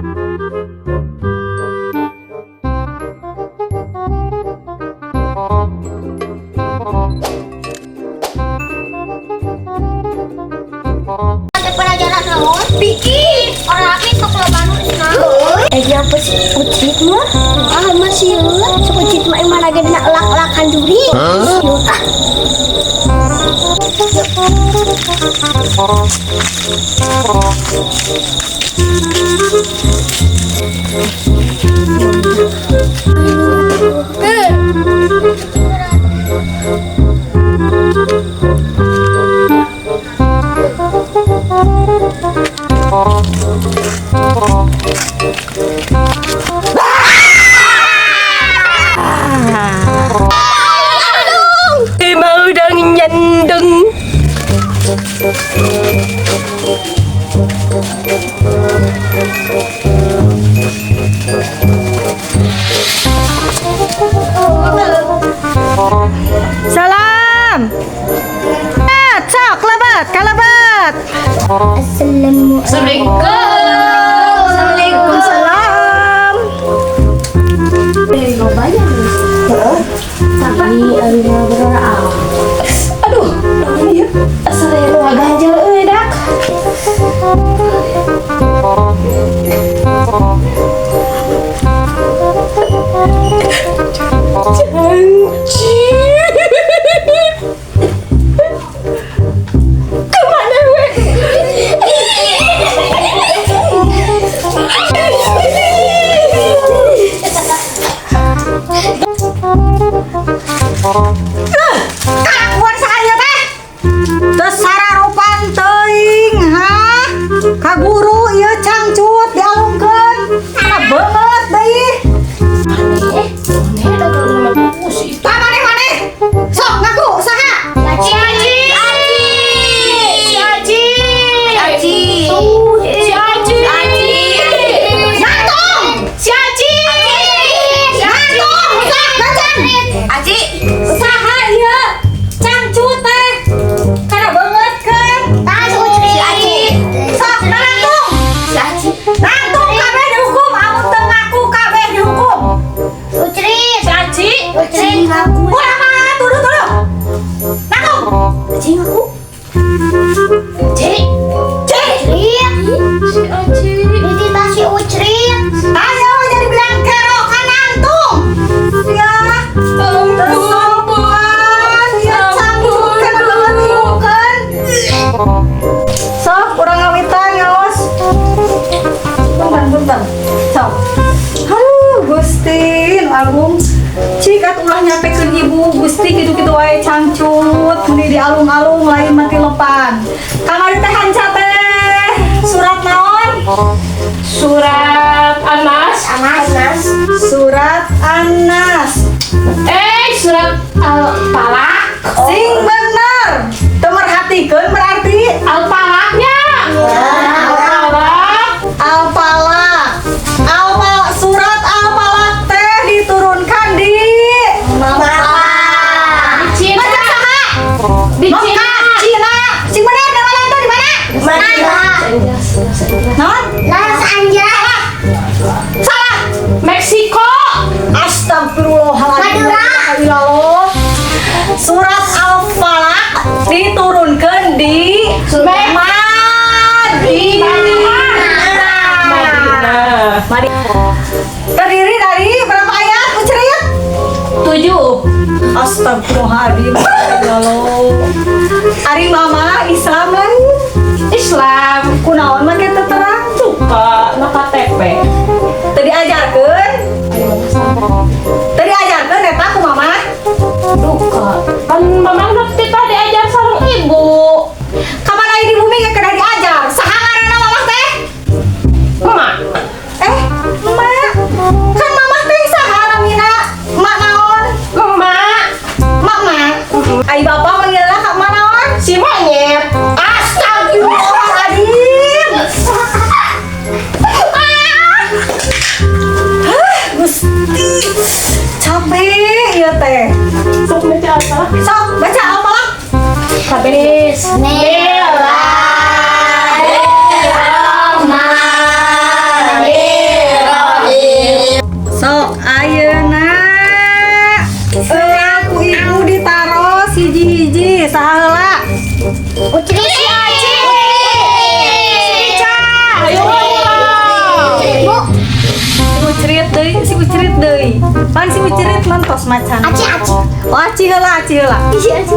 Pelajaran naon? Fikih. Orang api sok loba nu Islam. Eh, apa sih ucit mah? Ah, masih sok ucit mah emang lagi dina elak-elakan juri. Yuk, ah. Mau dong nyandung. Salam. Ah, sok lebat, kalabat. Assalamualaikum. Assalamualaikum. Salam. Tapi ngobrol ah. Aduh, iya. Asa aya nu ngaganjel euy, Dak. Janji. Kemana we? Kalakuan saha teh? Teu sararupan teuing, ha? Ka guru ieu cangcut dialungkeun. Kana beungeut deui. Aneh, da kalau bagus itu. Tah maneh-maneh. Sok ngaku saha? Si Aji. Si Aji. Aji. Si Aji. Aji. Nangtung. Si Aji. Nangtung, sok gacan. Aji. Saha ieu? Cangcut teh. Kana beungeut keun. Tah si Ucrit. Si Aji. Sok nangtung. Si Aji. Nangtung kabeh dihukum, amun teu ngaku kabeh dihukum. Ucrit. Si Aji. Ucrit ngaku. Ulah mah tuduh-tuduh. Nangtung. Aji ngaku. Ci. Cik. Ucrit. Si Aji. Ini tas si Ucrit. Ayo jadi bilang kerok kan nangtung. Ya, tersopan, ya cangcut kana beungeut dihukeun. Sok urang ngawitan ngaos. Punten punten. Sok. Aduh, Gusti nu agung. Cik atuh ulah nyampekeun ibu Gusti kitu-kitu wae cangcut meni dialung-alung lain mati lepan. Kamari teh hanca teh surat naon? Surat Anas. Anas. Surat Anas. Eh, surat Al-Falaq. Sing bener. Teu merhatikeun berarti Al-Falaqnya. Al-Falaq. Al-Falaq. Al surat Al-Falaq teh diturunkan di Mekah. Di Cina. Baca saha? Di Cina. Mekah, Cina. Sing bener di mana itu di mana? Madinah. Non? Los Angeles. Salah. Meksiko. Astagfirullahaladzim. Madura. Ya Allah. Surat Al-Falaq diturunkan di Madinah. Madinah. Madinah. Terdiri dari berapa ayat? Ucerit? 7. Astagfirullahaladzim. Ya Allah. Ari mama Islam lain. Islam. Kunaon make teu terang? Suka na KTP. Teu diajarkeun? Teu diajarkeun eta ku mama? Duka. Kan mama nanti tadi ajar sareng ibu. Kapan aya di bumi ge kedah diajar? Saha ngaranna mamah teh? Emak. Eh, emak. Kan mamah teh saha namina? Emak naon? Emak. Mak mak. Ai bapak manggilna ka emak naon? Si monyet. Astagfirullahaladzim. Hah, Gusti. Capek ya teh. Sok baca apa? Sok baca Al-Falaq. Bismillahirrahmanirrahim. Pan si Ucirit mah tos macan. Aci, aci. Oh, aci heula, aci heula. Isi aci.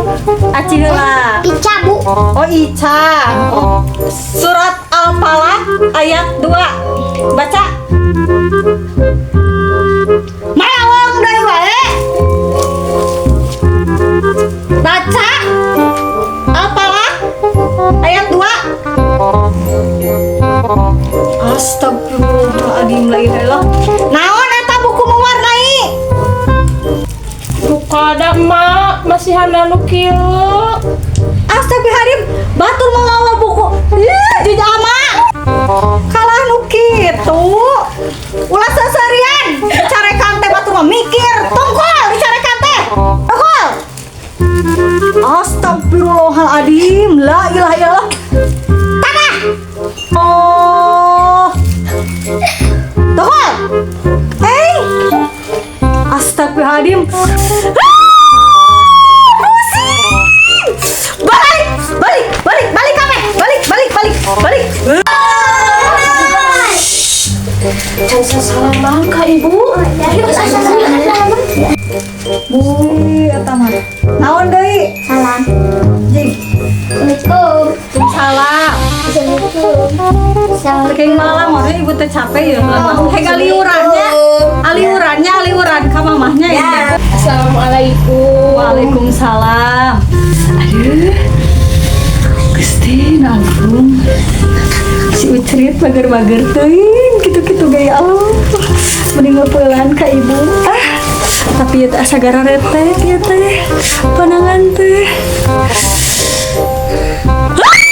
Aci heula. Ica, Bu. Oh, Ica. Oh. Surat Al-Falaq ayat 2. Baca. Malawang deui wae. Baca. Al-Falaq ayat 2. Astagfirullahaladzim, la ilaha illallah. Naon eta buku mewarnai? Buka ada, Mak, masih nu kieu. Astagfirullahaladzim, batur mawa buku. Ih, jujur ama. Kalah nu kitu. Ulah seserian. Carekan teh batur mah mikir. Tungkol dicarekan teh. Tungkol. Astagfirullahaladzim, la ilaha illallah. Tanah. Oh. Tungkol. Hei. Astagfirullahaladzim. Ah, pusing. Balik, balik, balik, balik kame. Balik, balik, balik, balik. Can salaman ka Ibu. Bu, eta mah. Naon deui? Salam. Jing. Assalamualaikum. Salam. Assalamualaikum. Kayak malam maksudnya ibu teh capek ya. Kayak aliurannya. Aliurannya aliuran ka mamahnya ya. Assalamualaikum. Waalaikumsalam. Aduh. Gusti, ampun. Si Ucrit bager-bager teuing kitu-kitu gaya Allah. Mending ngepeulan ka ibu. Ah, tapi ya teh asa gararetek ya teh. Panangan teh. Ah!